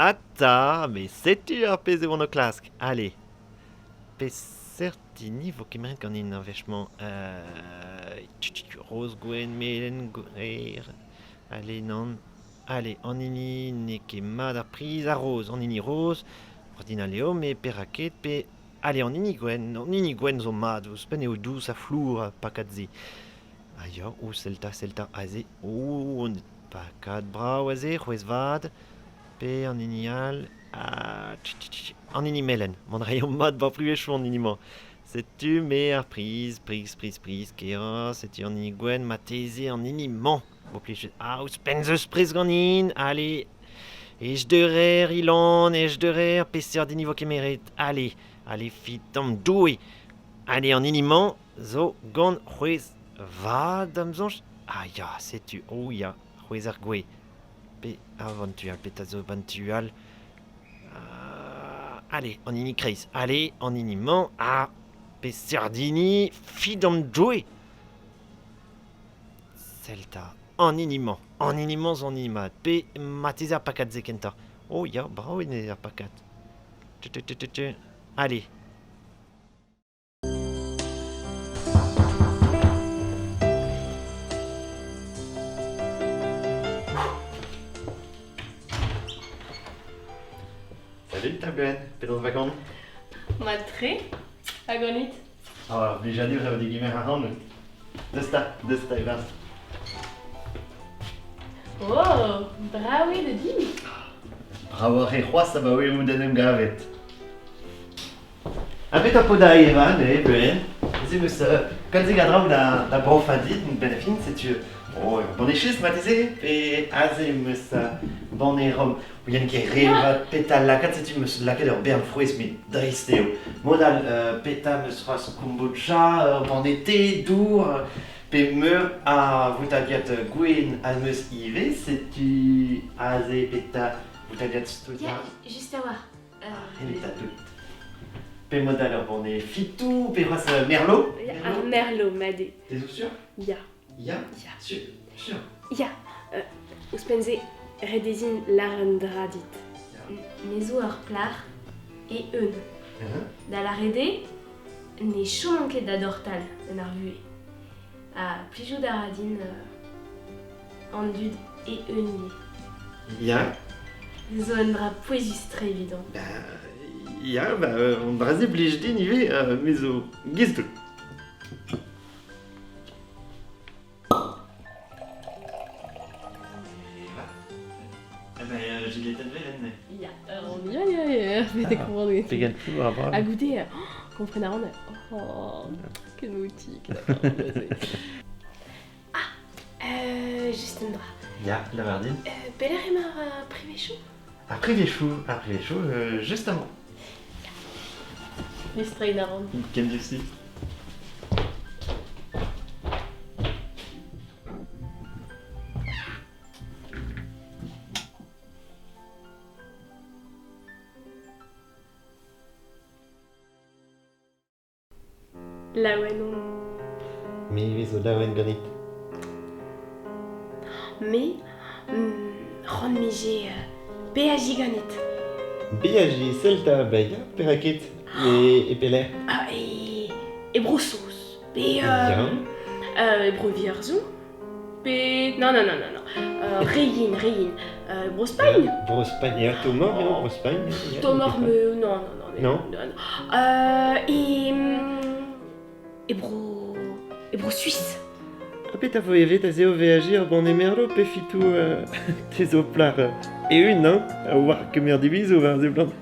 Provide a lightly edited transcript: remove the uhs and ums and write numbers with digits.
Ata, met setu ar pezh e oan o klask. Ale, peseurt hini 'vo kemeret ganin ar wech-mañ? Roz gwenn, melen, gwer... Ale, nann. Ale, an hini n'eo ket mat ar priz ar roz, an hini roz, ordinal eo, met perak ket, pe... Ale, an hini gwenn, an hini gwenn zo mat, ouzhpenn eo dous ha flour ar pakad-se. Ah ya, oh, sell 'ta, sell 'ta, aze, oh, un pakad brav aze, c'hwezh vat. Pe an hini all, ah, an hini melen, mont a raio mat 'ba privezioù an hini-mañ. Setu me ar priz, priz, priz, priz, kerañ, setu an hini gwenn, marteze an hini-mañ. Vo plijet. Ah, ouzhpenn 'z eus prez ganin, allez. Ej deurer, Ilan, ej deurer, peseurt hini 'vo kemeret? Allez, allez, fitam Doue. Allez, an hini-mañ zo gant c'hwezh vat da'm soñj. Ah ya, setu, oh ya, c'hwezh ar gwez. Pe avantur, petra zo ban tu all? Allez, an hini kreiz. Allez, an hini-mañ. Ah, peseurt hini? Fidamdoue! Sell 'ta, an hini-mañ. An hini-mañ zo an hini mat. Pe marteze ar pakad-se kentañ. Oh ya, brav eo ar pakad. Tu, tu, tu, tu, tu. Allez. Salut Tabuen, penaos va gant? Mat-tre, ha ganit? Ah, blijadur eo degemer ac'hanout. Deus 'ta, deus 'ta e-barzh. Oh, brav eo da di! Bravoc'h eo c'hoazh abaoe out en em gavet. Ha petra 'po da evañ neuze, Bleuenn? Ez eus kalzik a draoù da brofañ dit benn ar fin, setu oh, ur banne chistr marteze, pe aze em eus banne rom. Ouien ket re vat petra lakaat, setu em eus lakaet ur bern frouezh, met dreist eo. Mod all, petra em eus c'hoazh kombocha, ur banne te, dour, pe meur a voutailhad gwenn am eus ivez, setu aze petra voutailhad steuziañ. Ya, just a-walc'h. Evit tout. Pe mod all ur banne fitou, pe c'hoazh merlot. Ar merlot, mat eo. Te zo sur? Ya. Ya? Ya. Sur, sur. Ya. Ouzhpenn-se, ret eo din lâr un dra dit. Me zo ur plac'h e-eun. Da lâret eo, ne choman ket da dortal en ar vuhez. Ha plijout a ra din an dud e-eun ivez. Ya. Zo un dra pouezus-tre evidon. Bah, ya, bah, an dra-se blij din ivez, me zo gizdout. Eh ben, giletenn velen, Ya, on ya, ya, ya, betek ah, Pegen flour a Ha goude, oh, kompren a ran, oh, ken moutik, Ah, just un dra. Ya, lavar din. Pelec'h emañ ar privezioù? Ar privezioù, ar privezioù, justement. Distreiñ a ran. Ken diouzhtu. Laouen on. Me ivez zo laouen ganit. Me, c'hoant 'mije beajiñ ganit. Beajiñ, sell 'ta, ba ya, perak ket? E, e pelec'h? Ah, e, e Bro-Saoz. Pe e Bro-Vierzon. Pe... Non, non, non, non, non. Re yen, re yen. Bro-Spagn? Bro-Spagn, ya, Tomor eo, Bro-Spagn. Tomor, me... Non, non, non. Non? Non, non. E... E Bro... E Bro-Suisse. Ha petra vo evet aze o veajiñ ur banne merlo pe fitou te zo plac'h eeun, hein, a oar kemer divizoù war seblant.